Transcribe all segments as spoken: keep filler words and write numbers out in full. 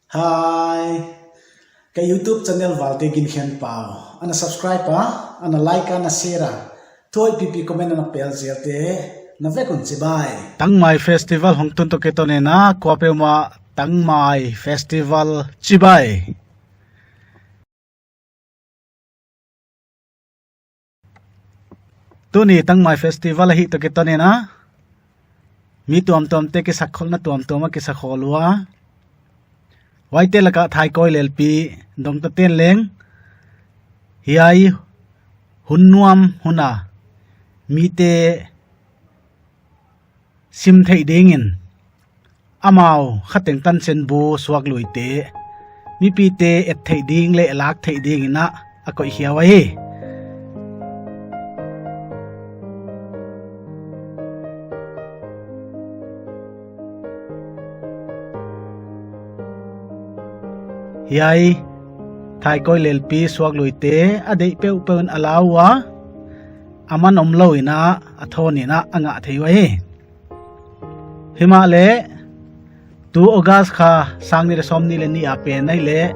Hai, ka YouTube channel Valte Ginkhenpau ana subscribe a, ana like a, ana share a, thupi pi comment ana piak zel te, na vek un chibai. Tangmai Festival hong tun toh kiton in a, kuapeuhmah Tangmai Festival chibai. Tuni Tangmai Festival ahih toh kiton in a, mi tuamtuam te kisakholhna tuamtuam a kisakhol ua. Huaite laka Thaikawi Leelpi Dongtaten leng hiai hun nuam hun a mite sim theih dingin amau khateng tanchinbu suakluite mipite et theih ding leh lak theih dingin a, a koih khia uhi. Hiai Thaikawi Leelpi suakluite a deih peuhpeuh in a la ua, a man omlou in a, a thawn in a, a ngah thei uhi. Himahleh, tu August kha sang nih leh sawmnih leh nih a pen ahihleh,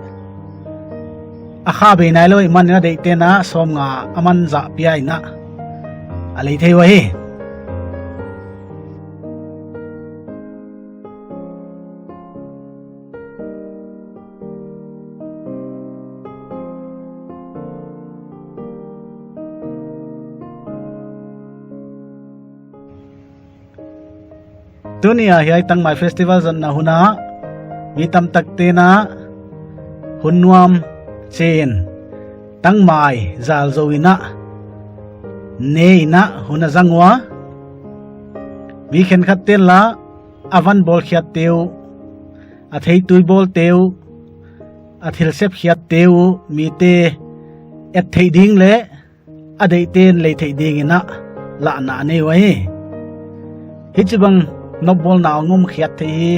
a kha bei nailou ahihman in a deihten a sawmnga a man zah pia in a, a lei thei uhi. Tuni a hiai Tangmai Festival zonna hun a, mi tamtakte'n a hun nuam chiin, tangmai zal zou in a, ne in a hun a zang ua. Mi khenkhatte'n la, a van bawlkhiatte uh, a theitui bawlte uh, a thil sepkhiatte uh mite et theih ding leh a deihten lei theih dingin a lahna a nei uhi. Hichibang nopbawlna hong omkhiat thei hi,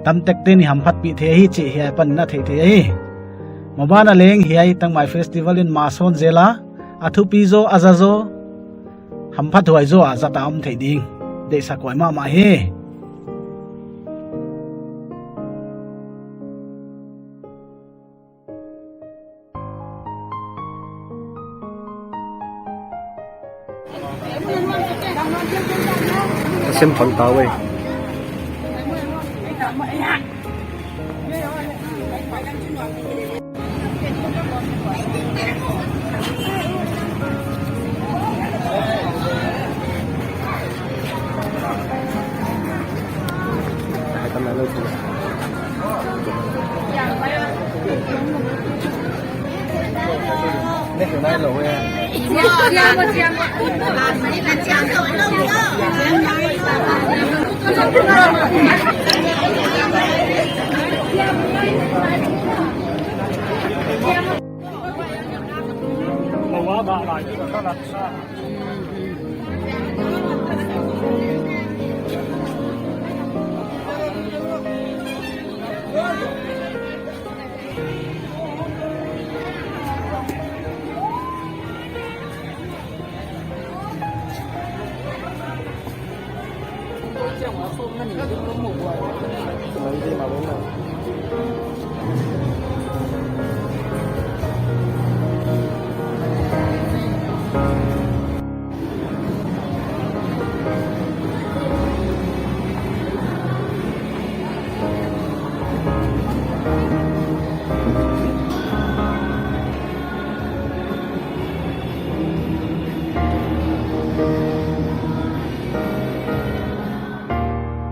tamtakte'n i hamphatpih thei hi chih hiai apan in a theih theih hi. Maban ah leng hiai Tangmai Festival in ma sawn zel a, a thupi zaw, a za zaw, hamphathuai zaw a zat a om theih ding deihsak huai mahmah hi. Sem thon ta uhi.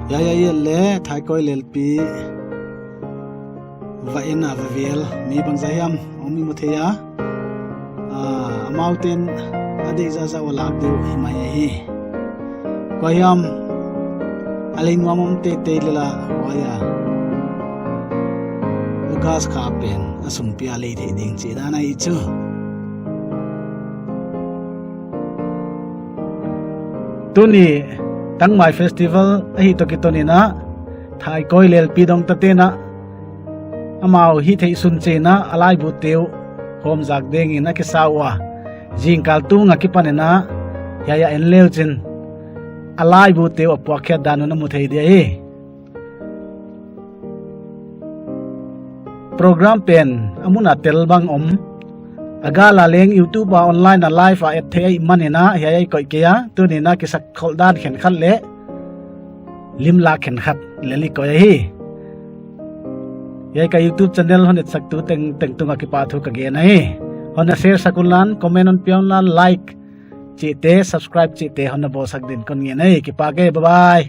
Hiai, hiai, hiai leh, Thaikawi Leelpi va en a va vel, mi bangzah hiam om i mu thei a. Ah, amaute'n a deih zahzah ua lak deuh hi mai ahi. Kua hiam a lei nuam om teitei leh la, kua hiam August kha pen a sung pia lei theih ding chih dan ahi chu. Tuni Tangmai Festival ahih toh kiton in a, Thaikawi Leelpi Dongtaten a, amau hihtheih sun chiin a, a laibute uh hawmzak dingin a kisa ua. Zingkal tung a kipan in a, hiai a en le uchin, a laibute uh a puakkhiat dan uh na mu thei ding ahi. program pen a mun a tel bang om. A gal a leng YouTube a online a live a et theih ahihman in a hiai a i koih kei a, tuni'n a kisak khol dan khenkhat leh lim lak khenkhat lel i koih ahi. Hiai ka YouTube channel hon etsaktu tengteng tungah kipahthu ka gen ahi. Hon na share sak unla, comment hon pia unla, like chihte, subscribe chihte hon na bawlsak dingin kon ngen ahi. Kipak e, bye bye.